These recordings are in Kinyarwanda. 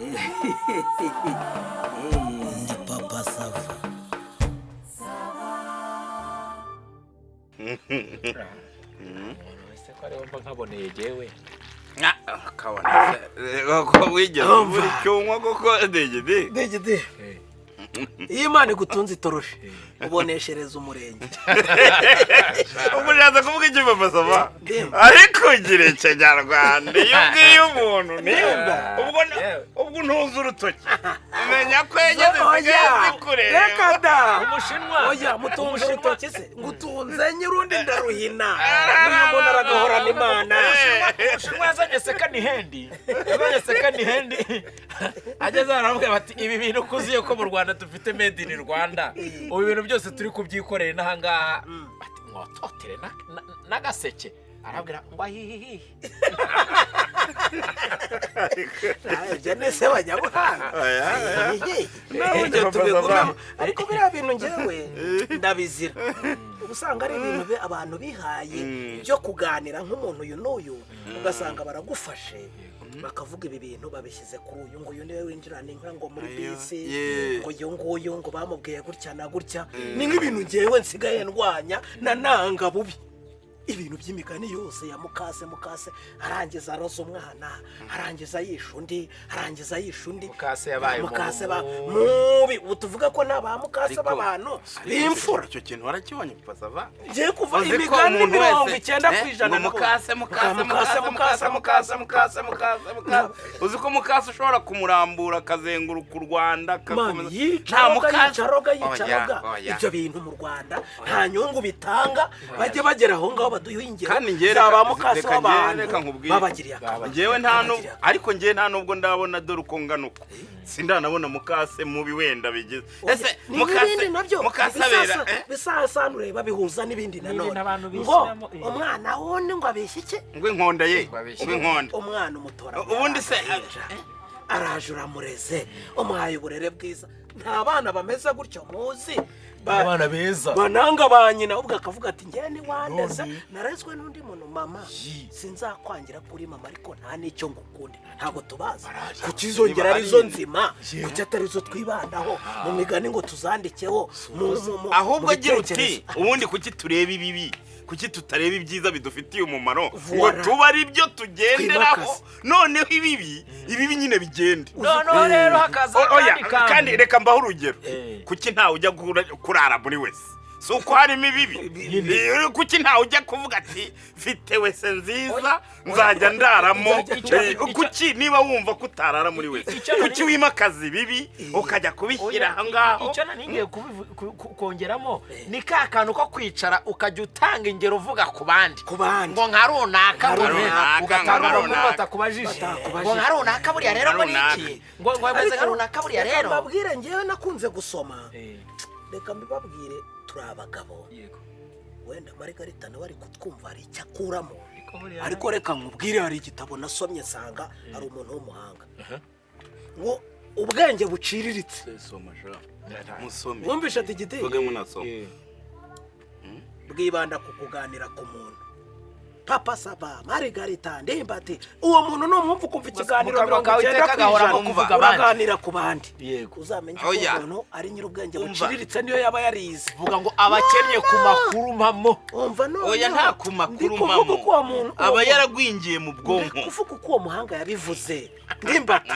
Ndi Papa Sava. Umuntu wese ko ariho mba nkaboneye jyewe. Kabona ko wigeze ubura icyo unywa koko, Degede? Degede, iyo Imana igutunze itoroshi uboneshereza umurenge. Ubwo ushatse kuvuga iki, Papa Sava? Ndemba. Ariko ugira ikinyarwanda, iyo ubwiye umuntu nimba ubwo Yewe. Ubwo ntuzi urutoki, umenya ko enye zisigaye zikureba. Reka da! Umushinwa. Oya, mutunze urutoki se? Ngutunze nyirundi ndaruhina, uyu muntu aragahorana Imana. Umushinwa yazanye second hand, yazanye second hand, ageze hano aravuga bati: "Ibi bintu kuziye ko mu Rwanda dufite made in Rwanda, ubu ibintu byose turi kubyikorera inaha ngaha." Ati: "Mwototere n'agaseke." Arabwira ngo ahihihi. Ibyo ni se banyabuhanga. Oya, oya. Nawe ujya tubigumemo, ariko biriya bintu ngewe ndabizira. Uba usanga ari ibintu abantu bihaye byo kuganira nk'umuntu uyu n'uyu, ugasanga baragufashe bakavuga ibi bintu babishyize kuri uyu nguyu, niwe winjirana inka ngo muri bisi, ngo uyu nguyu ngo bamubwiye gutya na gutya. Ni nk'ibintu ngewe nsigaye ndwanya na nanga bubi, ibintu by'imigani yose ya mukase. Mukase arangiza aroza umwana, arangiza yisha undi, arangiza yisha undi. Mukase yabaye Mukase ba mubi. Mubi. Ubu tuvuga ko nta ba mukase Ariko- b'abantu b'imfura. Icyo kintu warakibonye, Papa Sava? Ngiye kuva Uzi ko imigani umuntu mirongo wese, icyenda ku ijana ngo mukase, mukase, mukase, mukase, mukase, mukase, mukase, mukase. Uzi ko mukase ushobora kumurambura akazenguruka u Rwanda, Mani akakomeza yicaroga, yicaroga, yicaroga. Oya. Ibyo bintu mu Rwanda nta nyungu bitanga. Bajye bagera aho ngaho baduhe ingero Kandi njye za ba reka mukase reka njye w'abantu reka nkubwire. babagiriye akamaro. Njyewe nta Babagiriye nubwo akamaro. Ariko njyewe nta nubwo ndabona, dore uko ngana uko sindanabona mukase mubi wenda bigize. Ese Ni mukase n'ibindi nabyo mukase abera bisasanure, babihuza n'ibindi N'ibindi nanone abantu ngo bishyiramo, umwana wundi ngo abeshye iki? Ngo inkonda ye. Ngo abeshye. Ngo inkonda. Umwana umutora Ubundi se, araje, uramureze, umuhaye uburere bwiza. Nta bana bameze gutyo muzi? Abana beza. Bananga ba nyina, ubwo akavuga ati: "Njyewe ntiwandeze, narezwe n'undi muntu. Mama, sinzakwangira kuri mama, ariko nta n'icyo ngukunde." Ntabwo tubazi. Kuki izo ngero arizo nzima? Kuki atari zo twibandaho mu migani ngo tuzandikeho Ahubwo mu agira uti: bitekerezo? "Ubundi kuki tureba ibibi? Kuki tutareba ibyiza bidufitiye umumaro ngo Voilà. tuba ari byo tugenderaho?" Twimakaze. Noneho ibibi, ibibi nyine bigende. Noneho rero hakaza Oya, akandi kantu. kandi reka mbaho urugero. Eh. Kuki ntawe ujya kurara muri wese? Si uko harimo ibibi? Kuki ntawe ujya kuvuga ati: "Mfite wese nziza nzajya ndaramo"? Kuki niba wumva ko utarara muri wese, kuki wimakaza ibibi ukajya kubishyira aho ngaho? Icyo nari ngiye kongeramo ni ka kantu ko kwicara ukajya utanga ingero uvuga ku bandi. Ku bandi. Ngo nka runaka, Nka ngo runaka, ugatanga nka amakuru runaka. batakubajije. Batakubajije. Ngo nka runaka buriya rero, ngo Nka runaka. niki, ngo ameze nka runaka buriya Reka rero. mbabwire, ngewe nakunze gusoma. Reka mbibabwire, turi abagabo. Yego. Wenda Marigarita nawe ari kutwumva, hari icyo akuramo. Ariko buriya- Ariko reka nkubwire, hari igitabo nasomye nsanga hari umuntu w'umuhanga ngo ubwenge buciriritse. Soma sha, musome. Wumvishe ati igiti Vuge munasoma. Bwibanda ku kuganira ku muntu. Papa Sava, Marigarita, Ndimbati, uwo muntu numwumva ukumva ikiganiro Mu kanwa mirongo kawe icyenda iteka ku gahoramo ijana kuvuga abandi. uraganira ku bandi, uzamenye ko Oya. umuntu ari nyir'ubwenge Umva. buciriritse niyo yaba yarize. Vuga ngo abakennye ku makuru mpamo. Umva noneho, Oya, nta ku makuru ndi kuvuga mpamo. uko uwo muntu Aba yaragwingiye mu bwonko. Ndi kuvuga uko uwo muhanga yabivuze, Ndimbati.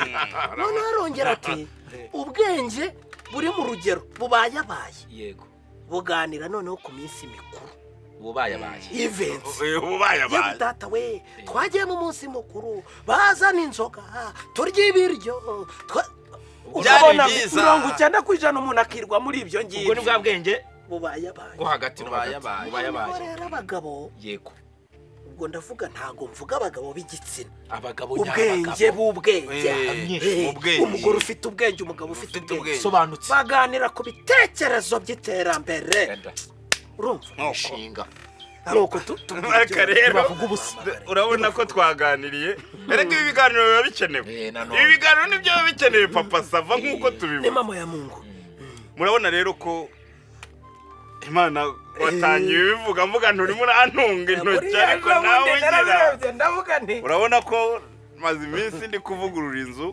Noneho arongera ati: "Ubwenge buri mu rugero bubayabaye buganira noneho ku minsi mikuru." Bubayabaye. Events. Ubaye abaye. Yewe data we, twagiye mu munsi mukuru, bazana inzoga, turya ibiryo, Byari ukabona byiza. 90% umuntu akirwa muri ibyo Ubwo ni ngibyo. bwa bwenge Bubayabaye. bwo hagati no hagati. Bubayabaye. Bubayabaye. Noneho rero abagabo, ubwo ndavuga, ntago mvuga abagabo b'igitsina, Abagabo ubwenge nyabagabo. b'ubwenge. Ubwenge. Umugore ufite ubwenge, umugabo ufite Ufite ubwenge ubwenge. Sobanutse. baganira ku bitekerezo by'iterambere. Wenda. Urumva? Nuko. Inshinga. Nuko Ariko rero Ntibavuga ubusa. urabona ko twaganiriye. Erega ibi biganiro biba bikenewe. Nanone. Ibi biganiro nibyo biba bikenewe, Papa Sava, nk'uko Ni tubibona. mama ya Mungu. Murabona rero ko Imana watangiye ibivuga mvuga nturimo urantunga intoki, Buriya ariko ejo nawe bundi ugira narabirebye ndavuga nti urabona ko maze iminsi ndi kuvugurura inzu.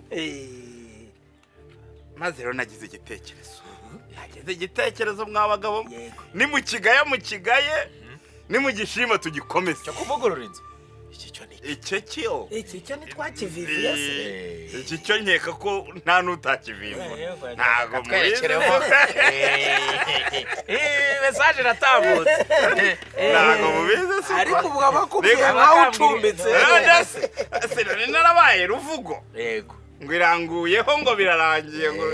Maze rero nagize igitekerezo, nagize igitekerezo, mwa bagabo. Yego. Ni mu kigaya, mu kigaye, ni mu gishima tugikomeze. Cyo kuvugurura inzu, iki cyo ni Icyo cyo Iki cyo ntitwakiviviye se? Iki cyo nkeka ko nta n'utakivivura, ntabwo mubizi. Twerekereho message iratambutse. Ntabwo mubizi si uko? Ariko ubwo bakubwiye Reka nkaho ucumbitse. None se sinari narabaye ruvugo Yego. ngo iranguyeho, ngo birarangiye, ngo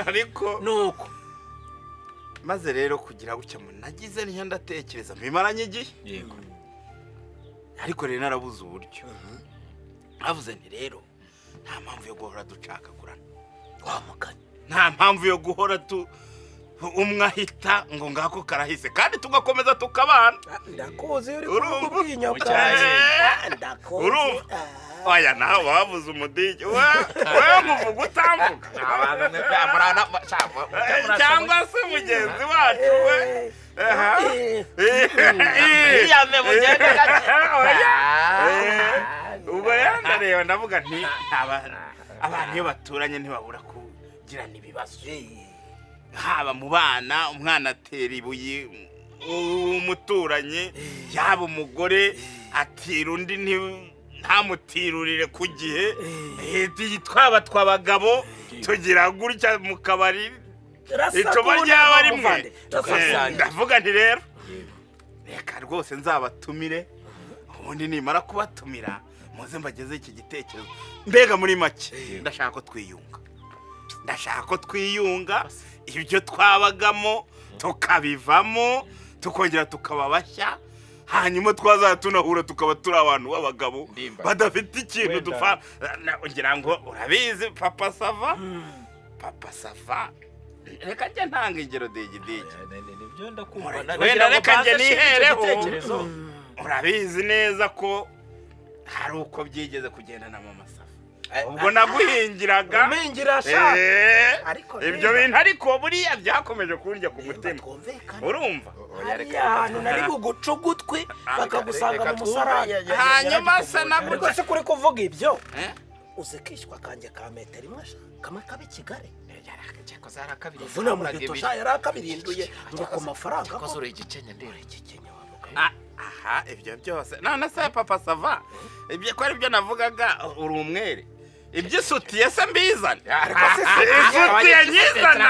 ariko Nuko maze rero kugira gutya ngo nagize niyo ndatekereza mbimaranye igihe, ariko rero narabuze uburyo. Navuze nti rero nta mpamvu yo guhora ducagagurana, wamuganye, nta mpamvu yo guhora tu umwe ahita ngo ngako karahise kandi tugakomeza tukabana. Ndakuzi uri Urumva? kuvuga ubwinyo Mucyayi. bwawe. Ndakuzi. Urumva? Oya, nawe wabuze umudigi wewe nkuvuga utamvuga. Cyangwa se mugenzi wacu we. Aha. Iyame mugende gake. Oya. Ubwo rero ndareba ndavuga nti abantu iyo baturanye ntibabura kugirana ibibazo, haba mu bana, umwana atera ibuye umuturanyi, yaba umugore atira undi ntamutirurire ku gihe. Twaba tw'abagabo tugira gutya mu kabari, icupa ryaba rimwe. Ndavuga nti rero reka rwose nzabatumire, ubundi nimara kubatumira muze mbageze iki gitekerezo. Mbega muri make ndashaka ko twiyunga, ndashaka ko twiyunga, ibyo twabagamo tukabivamo, tukongera tukaba bashya, hanyuma twazajya tunahura tukaba turi abantu b'abagabo Ndimba. badafite ikintu Wenda. dupfa. Ngira ngo urabizi, Papa Sava, Papa Sava, reka njye ntanga ingero, digidigi. Nibyo, ndakumva. Wenda reka njye nihereho. Urabizi neza ko hari uko byigeze kugenda na Mama Safa ubwo naguhingiraga. Umpingira sha. Ariko Ibyo reba. bintu ariko buriya byakomeje kundya ku mutima. Twumvikane. Urumva? Hariya hantu nari buguca ugutwi bakagusanga mu musarani. Hanyuma se Ariko naguca se kuri kuvuga ibyo, Eh? uzi kishywa kanjye ka metero imwe sha, kamwe kaba i Kigali, vuna muheto sha, yari akabirinduye ngo ku mafaranga ko Uri igikenya ndeba. Igikenya wa mugabo. Ah, aha ibyo byose none se Papa Sava, ibyo ko ari byo navugaga, uri umwere, iby'isutiye se mbizane? Isutiye nyizane,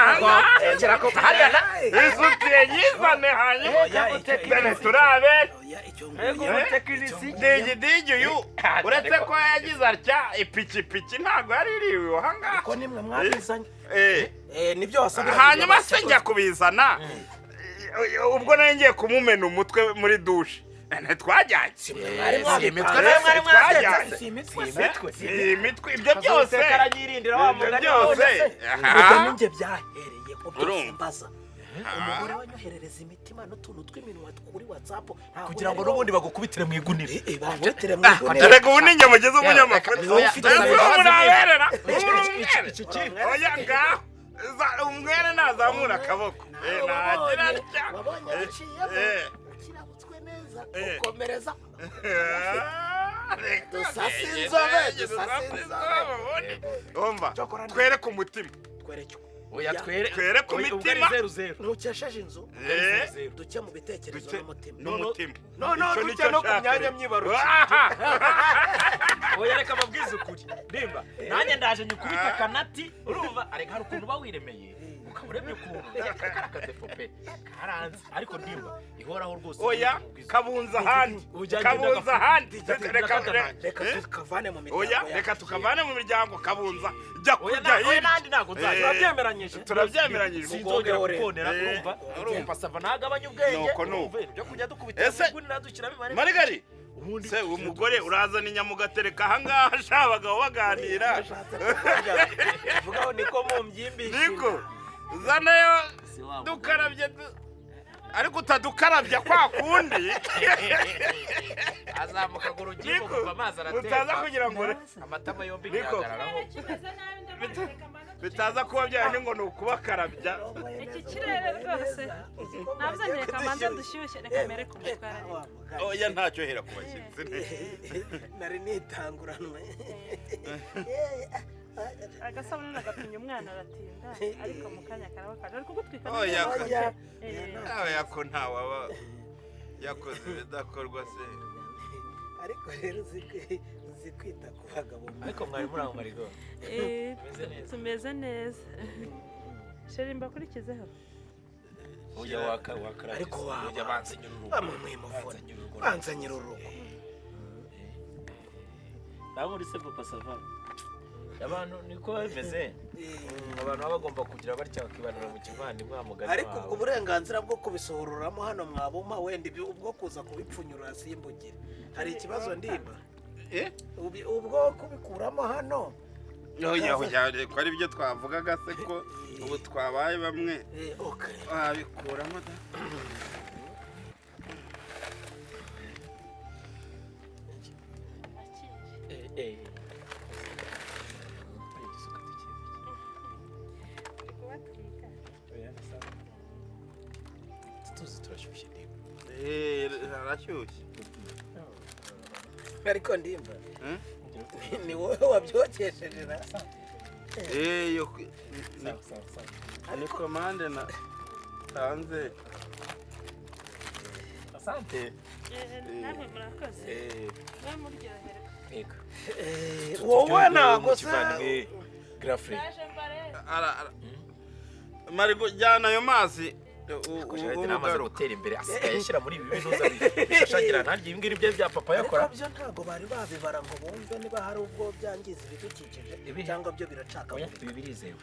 isutiye nyizane, hanyuma dore turabe. Oya, icyo nguye. Digi digi uyu uretse ko yagize atya, ipikipiki ntabwo yari iriwe ahangaha. Ko nimwe mwabizanye. Nibyo wasabye. Hanyuma se njya kubizana, ubwo nari ngiye kumumena umutwe muri douche, ntitwajyanye? Mwari Si imitwe mwabipanze. nayo mwari mwatetse. Si imitwe Si se. imitwe. Si imitwe, ibyo byose Karanyirindira wa ibyo mugani. byose. Ubwo Aha. ninjye byahereye ko byose Urumva? mbaza umugore wanyoherereza imitima n'utuntu tw'iminwa kuri WhatsApp. Kugira ngo n'ubundi bagukubitire mu igunira. Bankubitire mu igunira. Erega ubu ni njye mugize umunyamakuru. Reka, oya, ufite Ese imbabazi. muraberera. Iki kintu. Oya, ngaho umwere nazamura akaboko. Nagira atya. Wabonye biciyemo, ukirabutswe neza, ukomereza. Reka Dusase dusase inzobe, dusase inzobe. ubundi. Umva, Cyokora twereke umutima. Twereke. Oya, twere. Twere ku Oya, ubwo ari mitima. zeru zeru. Ntukesheje inzu, Eh, duke mu bitekerezo duke n'umutima. n'umutima. No, no, Icyo duke nicyo no ku nshaka myanya rero. myibarukiro. Aha. Oya, reka mbabwize ukuri, ndimba nanjye ndaje nyikubita akanati. Urumva areka hari ukuntu uba wiremeye, ukaba uremye ukuntu kari akadefo pe karanze, ariko ndimba ihoraho rwose. Oya, kabunza ahandi. Ujya Kabunza agenda ahandi. agenda Reka akadamanje. Reka tukavane mu miryango Oya, yacu. reka tukavane mu miryango. Kabunza jya Oya, kujya oya, hirya. n'andi ntabwo nzajya. Turabyemeranyije. Turabyemeranyije. Sinzongera kukonera. Urumva? Urumva. Sava ntagabanye ubwenge. Nuko, nuko. Urumva ibintu byo kujya dukubita Ese- igunira dushyiramo imibare. Marigari Ubundi se umugore urazana inyama ugatereka ahangaha sha, abagabo baganira. Nashatse kuvuga, vugaho niko mumbyimbishije. Niko zanayo Si wa mugani. dukarabye ariko utadukarabya kwa kundi. Azamuka ngo urugingo Niko, kuva amazi utaza aratemba kugira ngo amatama yombi Niko. ntiyagararaho. Bitaza kuba bya ngo ni ukubakarabya. Iki kirere rwose nabyo reka mbanze dushyushye, reka mere ku mutwe arareka. Oya, ntacyo hera ku bashyitsi. Nari nitanguranwe. Agasabune nagapimye umwana aratinda, ariko mu kanya karaba kaje ari kugutwika. Oya, Oya. Nawe ko ntawaba yakoze ibidakorwa se. Ariko rero uzi kwita ku bagabo. Ariko mwari muri aho, Marigo? Tumeze neza. Tumeze neza, chéri, mbakurikizeho. Ujya waka waka. Ariko waba- Ujya banza nyururugo. Bamwe muvuna banza nyir'urugo. Nawe muri se, Papa Sava, abantu niko bimeze. Abantu baba bagomba kugira batya bakibanira mu kivandimwe, wa mugani Ariko ubwo wawe. burenganzira bwo kubisohororamo hano mwabumpa, wenda ubwo kuza kubipfunyura simbugire. Hari ikibazo, ndimba? Eh? Ubwo kubikuramo hano. Oya, oya, ko ari byo twavugaga se, ko ubu twabaye bamwe? Okay. Wabikuramo da. Eh, eh. Igisuka tukizi. Uri kubatwika. Oya, ni sawa. Tuzi turashyushye, ndimba. Eh, harashyushye. Ariko ndimba, Hmm? ni wowe wabyokesheje na? Eh, yo Sawa, sawa, sawa. ni commande na tanze. Asante. Namwe murakoze. Mwe muryoherwa. Yego. Wowe ntabwo se Kivandimwe Grafre. Ndaje mbare. Ara ara. Marigo, jyana ayo mazi. Gerard namaze gutera imbere, asigaye ashyira muri ibi binuza bishashagira, ntaryo ibi ngibi bye bya papa Ariko yakora. byo ntabwo bari babibara ngo bumve niba hari ubwo byangiza ibidukikije Ibihe? cyangwa byo biracaka. Oya, ibi birizewe.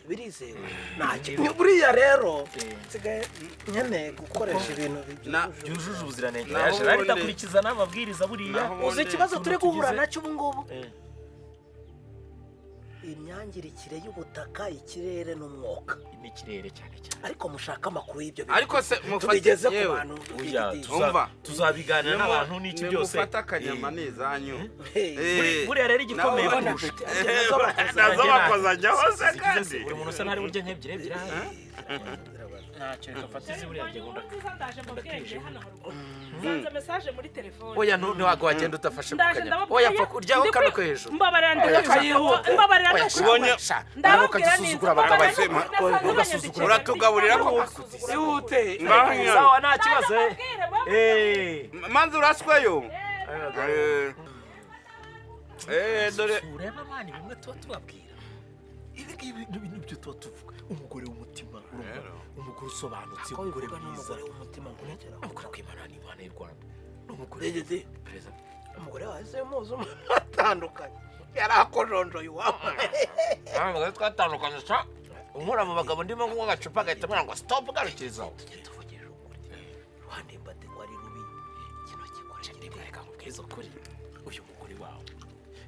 Birizewe, ntacyo buriya rero Eh. nsigaye nkeneye gukoresha ibintu byujuje Byujuje ubuziranenge. Naho Gerard ubundi- idakurikiza n'amabwiriza buriya. Naho Uzi ubundi- ikibazo turi Utuntu guhura tugize- nacyo ubu ngubu? Eh. Imyangirikire y'ubutaka, ikirere n'umwuka. N'ikirere cyane cyane. Ariko mushaka amakuru y'ibyo bintu, Ariko se mufate tubigeze ku yewe. bantu. Oya, bigiti. Umva. Tuzabiganira n'abantu n'iki byose. Nimufate akanyama ni izanyu. Hey. Buriya rero igikomeye Naho- kurusha Nazo bakoze- Nazo bakozajyaho se Zigize kandi. se, buri muntu usa ntari burya nk'ebyiri ebyiri ahari. Ntacyo, reka mfate izi, buriya njye ngunda. Nziza, ndaje mbabwire, ngiye hano haruguru nsanze message muri telefone. Oya, ntiwago wagenda udafashe ku Ndaje kanyama. ndababwira. Oya, pfa kuryaho kano ko hejuru. Mbabarira, ndababwira, mbabarira. Oya, Ubonye- sha, Ndababwira ukajya neza. abagabo. Ugasuzugura. Uratugaburira ko Ihute. Ngaho. Sawa, nta kibazo. Eh. Manzi urasweyo. Eh. Eh, dore Ureba man, bimwe tuba tubabwira, ibi ngibi ni nibyo tuba tuvuga, umugore w'umutima, urumva? Rero. Umugore usobanutse, Ko umugore bivuga mwiza. n'umugore w'umutima nkurikira. Umugore kw'Imana ni Imana y'u Rwanda, ni umugore Degede. Perezida. Umugore wawe se muzi atandukanye, yari akojonjoye iwabo. Abagore twatandukanye sha, unkura mu bagabo ndimo kunywa agacupa agahita ambwira ngo stop, garukirizaho. Tujye tuvugisha ukuri, ruhande mbate ko ari rubi kino gikora. Ndimba, reka nkubwize ukuri, uyu mugore wawe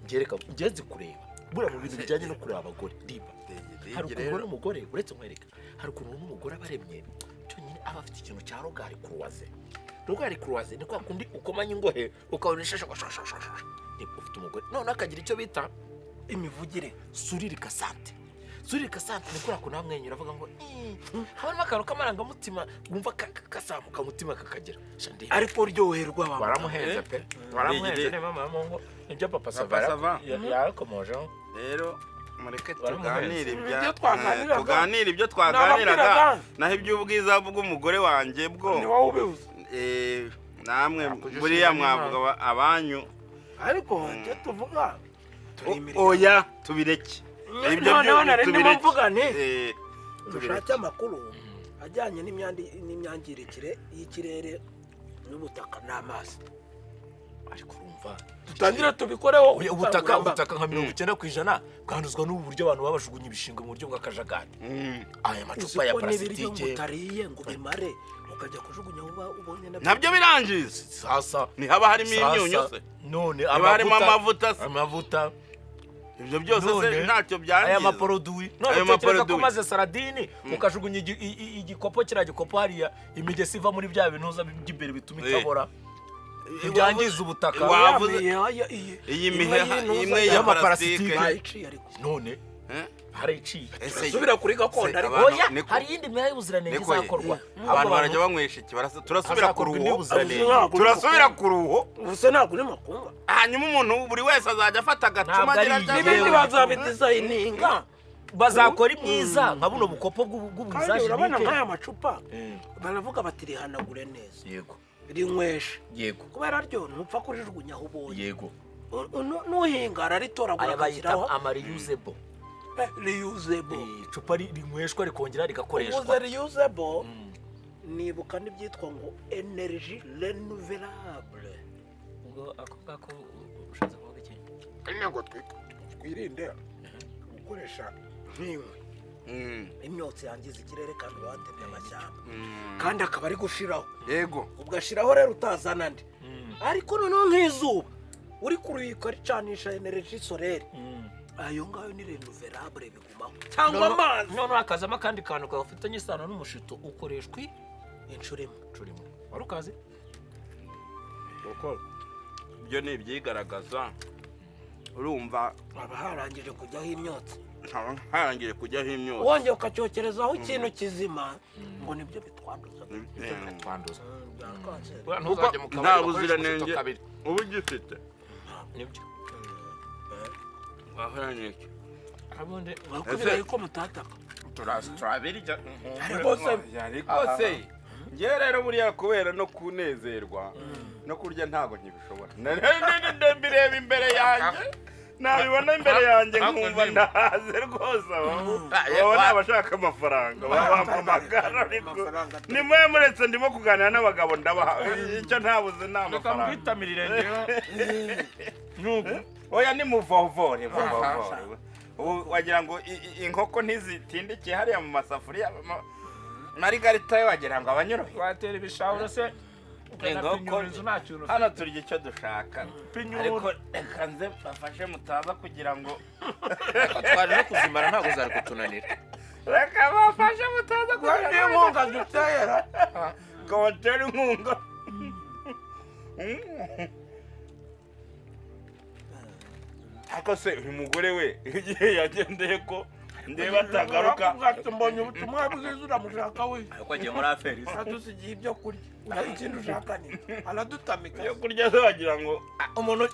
ngereka ngenzi kureba buriya mu bintu bijyanye no kureba abagore, ndimba, hari ukuntu ubona umugore, uretse nkwereka, hari ukuntu ubona umugore aba aremye cyonyine, aba afite ikintu cya regard croisé. Regard croisé ni kwa kundi ukomanya ingohe ukabona ishashe. Niba ufite umugore noneho akagira icyo bita Imivugire. Sourire cassante. Sourire cassante ni kuriya kuntu amwenyura avuga ngo habamo akantu k'amarangamutima, wumva kazamuka umutima kakagera. Sha, ndeba. Ariko uryoherwa wa Waramuhenze pe, waramuhenze. Rigire. Ni mama mungu, nibyo Papa Papa Sava Sava. yarakomojeho. Rero mureke Waramuhenze. tuganire ibya Ibyo twaganiraga. tuganire ibyo twaganiraga. Nababwiraga. Naho iby'ubwiza bw'umugore wanjye bwo Ni wowe ubibuze. Namwe Nakujya buriya ushima mwavuga abanyu. Ariko icyo tuvuga turi imiryango. Oya, tubireke ibyo. Noneho Byo nari ndimo tubireke. mvuga nti Tubireke. dushake amakuru ajyanye n'imyangirikire y'ikirere n'ubutaka n'amazi. Ariko urumva Dutangire tubikoreho. Oya, ubutaka nka 90% bwanduzwa n'ubu buryo abantu baba bajugunya ibishingwe mu buryo bw'akajagari, aya Uzi macupa ya ko n'ibiryo ngo parasitike. utariye ngo ubimare ukajya kujugunya uba ubonye nabyo. Nabyo birangiza. Sasa Ntihaba harimo imyunyu sasa se? None Niba harimo amavuta se? Amavuta. Ibyo byose se None, ntacyo byangiza? Aya maproduits none Ayo utekereza ko maproduits. maze saradini ukajugunya igikopo, kiriya gikopo hariya, imigesi iva muri bya bintuza by'imbere bituma itabora, ntibyangiza ubutaka? Wavuze Iyi iyi miheha imwe ya Y'amaparasitike. parasitike. Bayiciye ariko. None Harayiciye. Turasubira kuri gakondo ariko. Oya, hari iyindi myanya y'ubuziranenge izakorwa. Abantu barajya banywesha iki? Turasubira ku Hazakorwa indi ruho. y'ubuziranenge. Turasubira ku ruho. Ubuse ntabwo urimo kunywa. Hanyuma umuntu buri wese azajya afata agacuma Ntabwo ari agira iyi. N'ibindi bazabidesigninga. Bazakora imyiza nka buno bukopo Kandi bw'ubuzaje. urabona nk'aya macupa, baravuga bati rihanagure neza, Yego. rinyweshe, Yego. kubera ryo ntupfa kurijugunya aho ubonye. Yego. Nuhinga araritoragura Aya bayita akashyiraho. Ama reusable. Reusable. Icupa rinyweshwa rikongera rigakoreshwa. Uvuze reusable, nibuka n'ibyitwa ngo énergie renouvelable. Ubwo ako ngako ushatse kuvuga iki? Ntabwo twirinde gukoresha nk'inkwi. Imyotsi yangiza ikirere, kandi uba watemye amashyamba, kandi akaba ari gushiraho. Yego. Ugashiraho rero utazana andi. Ariko noneho nk'izuba uri kuruyika ricanisha énergie solaire, ayo ngayo ni renouvelable, bigumaho, cyangwa amazi. Noneho hakazamo akandi kantu gafitanye isano n'umushito ukoreshwa inshuro imwe. Inshuro imwe. Wari ukazi? Kuko ibyo ni ibyigaragaza, urumva. Haba harangije kujyaho imyotsi. Haba harangije kujyaho imyotsi. Wongeye ukacyokerezaho ikintu kizima, ngo nibyo bitwanduza. Twanduza. Bya kanseri. Kuko Ntuzajye mu nta kabari bakoresha umushito buziranenge kabiri. uba ugifite. Nibyo. Wahoranye iki? Ubundi Bakubwira ko mutataka. Turabirya. Rwose. Ariko se ngewe rero buriya kubera no kunezerwa no kurya ntabwo nkibishobora. Mbireba imbere yanjye, nabibona imbere yanjye nkumva ndahaze rwose. Abo abo ni abashaka amafaranga bampamagara, ariko ni mwe muretse ndimo kuganira n'abagabo, ndabaha icyo ntabuze ni Reka amafaranga. mbwitamirire njyewe. Nuko Oya, ni muvovore muvovore. Ubu wagira ngo inkoko ntizitindikiye hariya mu masafuriya. Marigarita yo wagira ngo abanyorohe. Watera ibishahuro se Inkoko. ukanapinyura inzu nta kintu. Hano turya icyo dushaka. Pinyura. Ariko reka nze bafashe mutaza kugira ngo Twaje no kuzimara, ntabwo zari kutunanira. Reka bafashe mutaza kugira ngo N'inkunga dutera. Ngo batere inkunga. Ariko se uyu mugore we igihe yagendeye ko ndeba atagaruka? Ati mbonye ubutumwa bwiza, uramushaka we. Ariko agiye muri affaires. Aradusigiye ibyo kurya, naho ikindi ushaka ni aradutamika. Iyo kurya se wagira ngo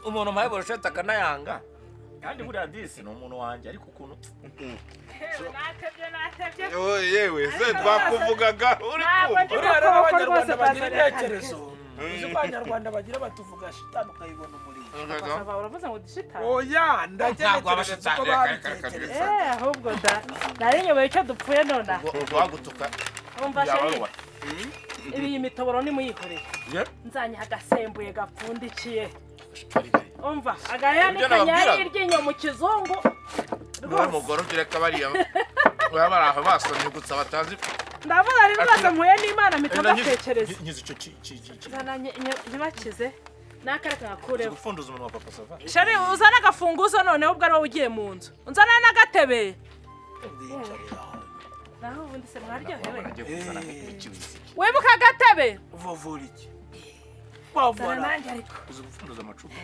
Umuntu mpaye burushete akanayanga, kandi buriya disi ni umuntu wanjye, ariko ukuntu Natebye, natebye. Yewe se, twakuvugaga uri Ntabwo kumva. ndi Buriya rero kuboko rwose. Abanyarwanda bagira Bazana. intekerezo. Uzi ko Abanyarwanda bagira batuvuga shitani ukayibona umurizo. Basaba, uravuze ngo dushitani? Oya, Ntabwo waba ndagenekereza shitani, uko reka, reka, reka, babitekereza. Eh, ahubwo da nari nyoboye icyo dupfuye nonaha. Wagutuka. Umva chéri, Yabaruwa. ibi iyi mitoboro nimuyihorere. Ye. Nzanye agasembuye gapfundikiye. Umva agahera Ibyo ni nababwiraga. iryinyo mu kizungu Niwe rwose. mugore ugira bariya baba bari aho basomye gusa batazi. Ndavuga ari rwose mpuye n'Imana mpita mbatekereza. Nkizi icyo Zana nyibakize n'akareka ngakureho. Gupfunduza umunwa, papa sava. Chéri, uzane agafunguzo noneho, ubwo ari wowe ugiye mu nzu unzane n'agatebe. Ndiyicarira aho. Naho ubundi se mwaryohewe? Agiye kuzana nk'ikiwisiki. Wibuka agatebe. Uvavura iki? Zana Bavura. nanjye ariko. Uzi gupfunduza amacupa?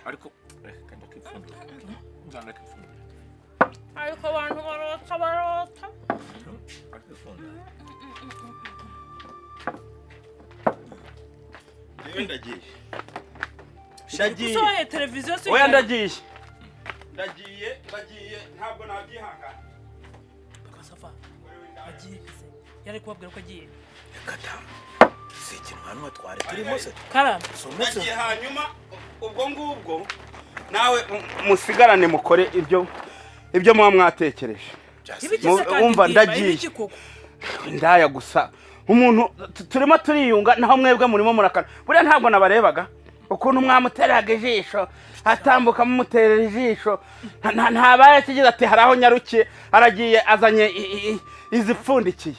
Ariko reka ndakipfundura, nzana ndakipfundura. Ariko abantu barota barota. Akipfundura. Yewe, ndagiye, ndagiye. Usohoye televiziyo si? Oya, ndagiye, ndagiye, ndagiye, ntabwo nabyihangana. Papa Sava agiye, yari kubabwira ko agiye. Reka da, si ikintu hano twari turimo se? Karame. Si umeze. Ndagiye, hanyuma ubwo ngubwo nawe musigarane mukore ibyo muba mwatekereje. Ibiki se kandi? Umva, Ndimba, ndagiye. ibiki koko? Indaya gusa. Umuntu turimo turiyunga, naho mwebwe murimo murakana. Buriya ntabwo nabarebaga ukuntu mwamuteraga ijisho, atambuka mumuterera ijisho. Ntabaye akigize ati hari aho nyarukiye, aragiye azanye izipfundikiye.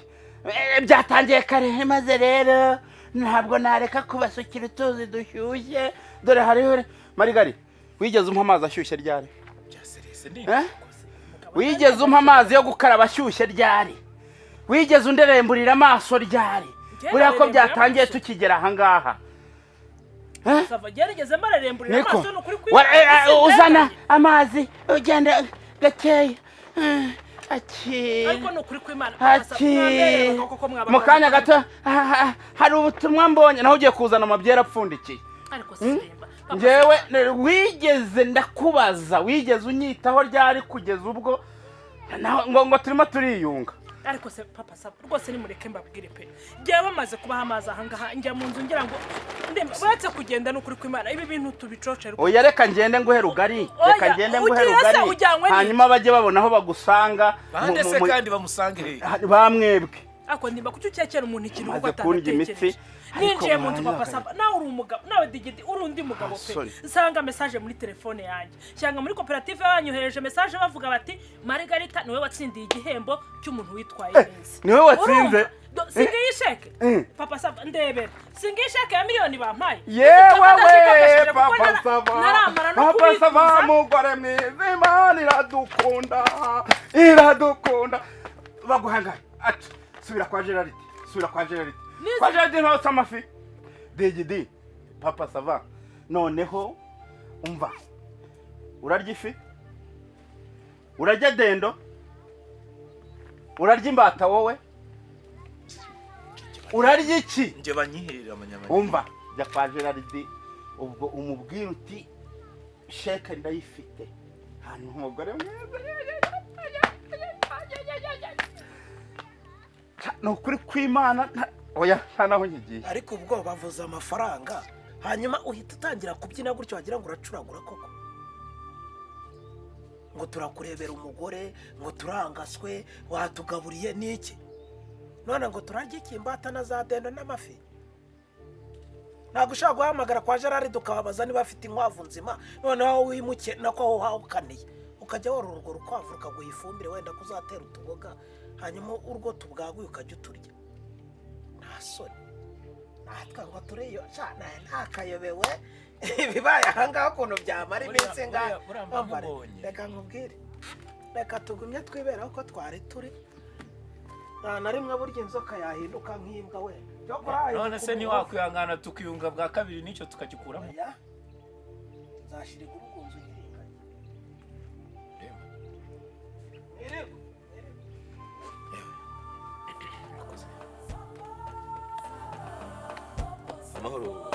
Byatangiye kare, maze rero ntabwo nareka kubasukira utuzi dushyushye. Dore hariho Marigari, wigeze umpa amazi ashyushye ryari? Eh? Wigeze umpa amazi yo gukaraba ashyushye ryari? Wigeze underemburira amaso ryari? Buriya ko byatangiye tukigera ahangaha. Sava gerageze mararemburira Niko amaso, ni ukuri. Uzana amazi ugenda gakeya. Aki. Ariko ni ukuri kw'Imana. Aki. Mu kanya gato hari ubutumwa mbonye naho ugiye kuzana amabyera apfundikiye. Ariko sirimba. Njyewe wigeze ndakubaza, wigeze unyitaho ryari kugeza ubwo ngo turimo turiyunga. Ariko se papa saba rwose nimureke mbabwire pe. Njyewe bamaze kubaha amazi aha ngaha njya mu nzu ngira ngo ndemba uretse kugenda n'ukuri kw'Imana ibi bintu tubicocera. Oya reka ngende nguhe rugari, reka ngende nguhe rugari. Hanyuma bajye babona aho bagusanga. Bande se kandi bamusange he? Bamwebwe. Ako ndimba kuki ukekera umuntu ikintu kuko atanatekereje. Ninjiye mu nzu papa saba nawe uri umugabo, nawe digidi uri undi mugabo pe. Nsanga message muri telefone yanjye. Cyangwa muri koperative banyohereje message bavuga bati Margarita niwe watsindiye igihembo cy'umuntu witwaye neza. Niwe watsinze. Singiye sheke. Papa saba ndebera. Singiye sheke ya miliyoni bampaye. Yewe we papa saba. Papa saba mugore mwiza Imana iradukunda. Iradukunda. Baguhangaye. Ati subira kwa Gerard, subira kwa Gerard. Kwa Gerard ntose amafi. Digidi papa sava. Noneho umva. Urarya ifi? Urarya dendo? Urarya imbata wowe? Urarya iki? Nje banyihirira amanyama. Umva, jya kwa Gerard ubwo umubwira uti sheke ndayifite. Hanyuma umugore mwiza. Ni ukuri kw'Imana oya nta naho nkigiye. Ariko ubwo bavuze amafaranga hanyuma uhita utangira kubyina gutyo wagira ngo uracuragura koko. Ngo turakurebera umugore, ngo turangaswe, watugaburiye n'iki? None ngo turarya iki imbata na za dendo n'amafi? Ntabwo ushobora guhamagara kwa Gerard ukababaza niba afite inkwavu nzima, noneho wimuke nako aho wahukaniye ukajya worora urwo rukwavu rukaguha ifumbire wenda kuzatera utuboga, hanyuma urwo tubwaguye ukajya uturya. Nta soni. Natwe ngo turiyo ntakayobewe ibibaye aha ngaha ukuntu byamara iminsi ngaha. Reka nkubwire, reka tugumye twiberaho ko twari turi. Nta na rimwe burya inzoka yahinduka nk'imbwa we. None se ntiwakwihangana tukiyunga bwa kabiri n'icyo tukagikuramo? Nzashira igurugunzu nyiringanya. Amahoro.